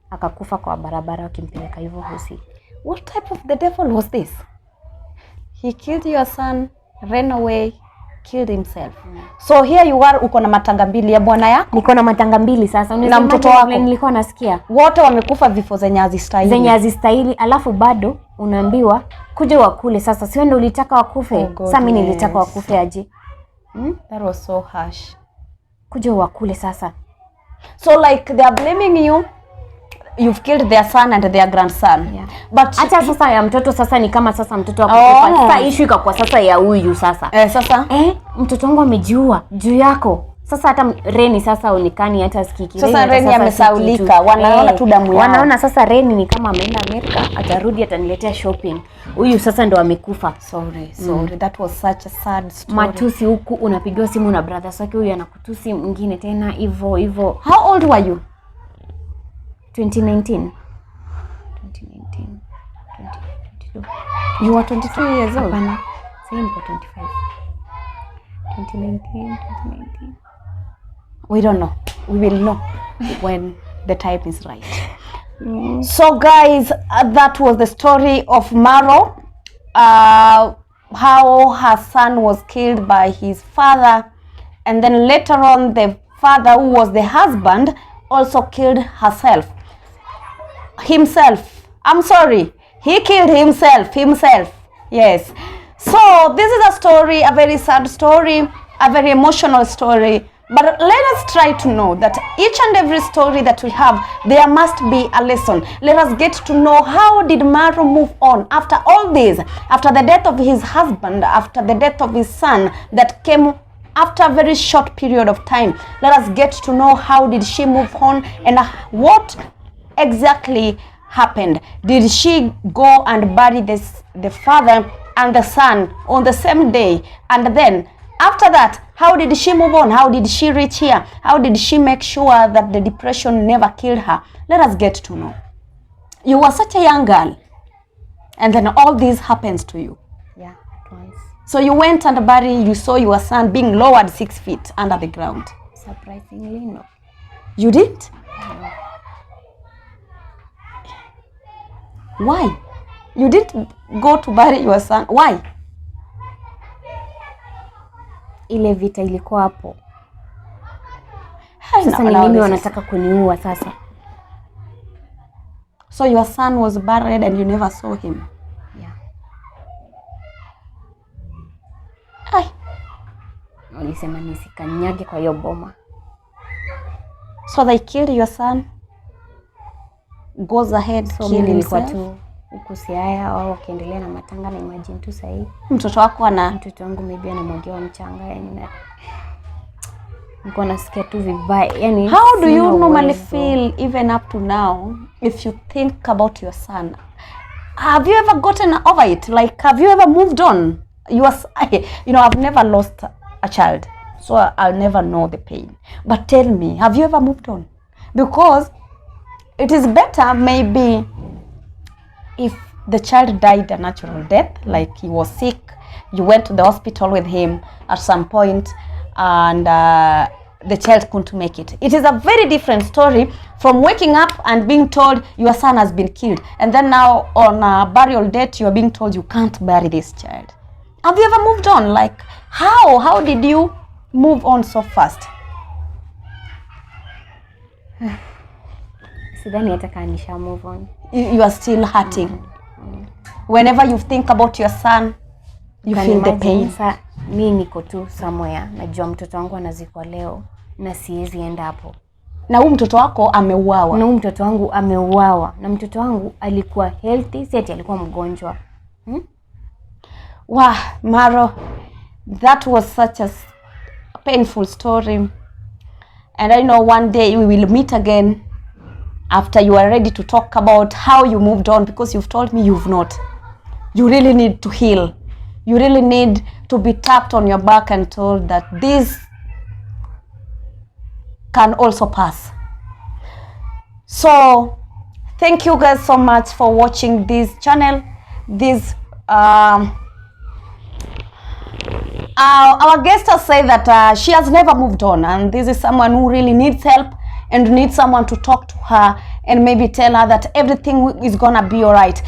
Akakufa kwa barabara wakimpeleka hivyo hosi. What type of the devil was this? He killed your son, ran away, killed himself. So here you are, uko na matanga mbili ya bwana yako. Niko na matanga mbili sasa. Na mtoto wako. Nilikuwa nasikia wote wamekufa vifo zenye hazistahili. Zenye hazistahili, alafu bado unaambiwa kuja wakule sasa. Sio ndio ulitaka wakufe? Oh, sasa mimi nilitaka wakufe aje? That was so harsh. Kuja wakule sasa. So like they are blaming you. You've killed their son and their grandson. Yeah. But acha sasa ya mtoto sasa ni kama sasa mtoto akufa. Sasa issue ikakuwa sasa ya huyu sasa. Sasa mtoto wangu amejiua juu yako. Sasa hata Reni sasa onekani hata sikiki. Sasa Reni amesaulika, wanaona tu damu yao. Wanaona sasa Reni ni kama ameenda Amerika, atarudi ataniletea shopping. Huyu sasa ndo amekufa. Sorry. That was such a sad story. Matusi huku unapigiwa simu na brothers wake, huyu anakutusi mwingine tena hivyo hivyo. How old were you? 2019. 2022. You were 22 years old. Hapana. Sasa niko 25. 2019. We don't know. We will know when the time is right. So guys, that was the story of Maro. How her son was killed by his father, and then later on the father, who was the husband, also killed himself. I'm sorry, he killed himself. Yes. So this is a story, a very sad story, a very emotional story. But let us try to know that each and every story that we have, there must be a lesson. Let us get to know how did Maro move on after all this, after the death of his husband, after the death of his son that came after a very short period of time. Let us get to know how did she move on and what exactly happened. Did she go and bury the father and the son on the same day? And then after that, how did she move on? How did she reach here? How did she make sure that the depression never killed her? Let us get to know. You were such a young girl, and then all this happens to you. Yeah, at once. So you went and buried, you saw your son being lowered 6 feet under the ground. Surprisingly, no. You didn't? No. Why? You didn't go to bury your son. Why? Ile vita ilikuwa hapo. Sasa ni mimi wanataka kuniua sasa. So your son was buried and you never saw him. Yeah. Ay. Walisema nisikanyage kwa hiyo boma. So they killed your son Goes ahead, So kill mi nilikuwa himself. tu huku Siaya, wao wakiendelea na matanga, na imagine tu sahii Mtoto wako ana mtoto wangu maybe anamwagiwa mchanga, yani na nilikuwa nasikia tu vibaya, yani How do sina you normally uwezo. Feel even up to now if you think about your son? Have you ever gotten over it? Like, have you ever moved on? You are, I've never lost a child, so I'll never know the pain. But tell me, have you ever moved on? Because it is better maybe if the child died a natural death, like he was sick, you went to the hospital with him at some point, and the child couldn't make it. It is a very different story from waking up and being told your son has been killed, and then now on a burial date, you are being told you can't bury this child. Have you ever moved on? Like, how? How did you move on so fast? Sidhani hata kaa nisha move on. You are still hurting. Whenever you think about your son, you Can feel the imagine. Pain. Sa mi niko tu somewhere, najua mtoto wangu anazikwa leo na siwezi enda hapo. Na huu mtoto wako ameuawa. Na huyu mtoto wangu ameuawa, na mtoto wangu alikuwa healthy, si ati alikuwa mgonjwa. Wow, Maro, that was such a painful story. And I know one day we will meet again after you are ready to talk about how you moved on, because you've told me you've not. You really need to heal. You really need to be tapped on your back and told that this can also pass. So, thank you guys so much for watching this channel. This our guest has said that she has never moved on, and this is someone who really needs help and needs someone to talk to her and maybe tell her that everything is gonna be all right.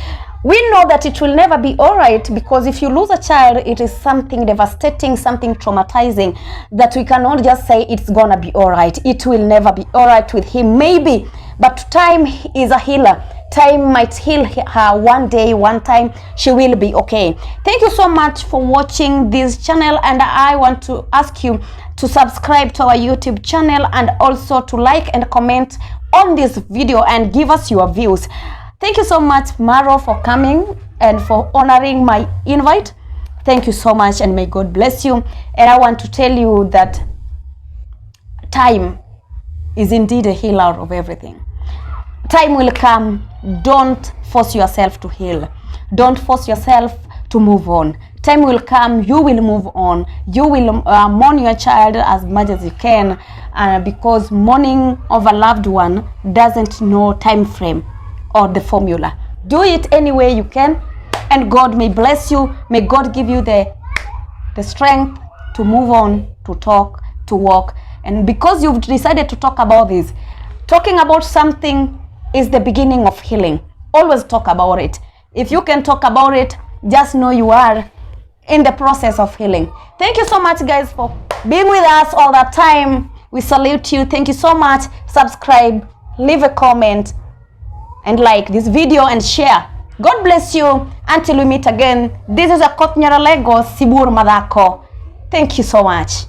We know that it will never be all right, because if you lose a child, it is something devastating, something traumatizing that we cannot just say it's gonna be all right. It will never be all right with him, maybe, but time is a healer. Time might heal her one day, one time she will be okay. Thank you so much for watching this channel, and I want to ask you to subscribe to our YouTube channel and also to like and comment on this video and give us your views. Thank you so much, Maro, for coming and for honoring my invite. Thank you so much, and may God bless you. And I want to tell you that time is indeed a healer of everything. Time will come. Don't force yourself to heal. Don't force yourself to move on. Time will come, you will move on. You will mourn your child as much as you can, because mourning of a loved one doesn't know time frame or the formula. Do it any way you can, and God may bless you. May God give you the strength to move on, to talk, to walk. And because you've decided to talk about this, talking about something is the beginning of healing. Always talk about it. If you can talk about it, just know you are in the process of healing. Thank you so much, guys, for being with us all that time. We salute you. Thank you so much. Subscribe, leave a comment, and like this video and share. God bless you until we meet again. This is Akoth Nyaralego, Sibur Madako. Thank you so much.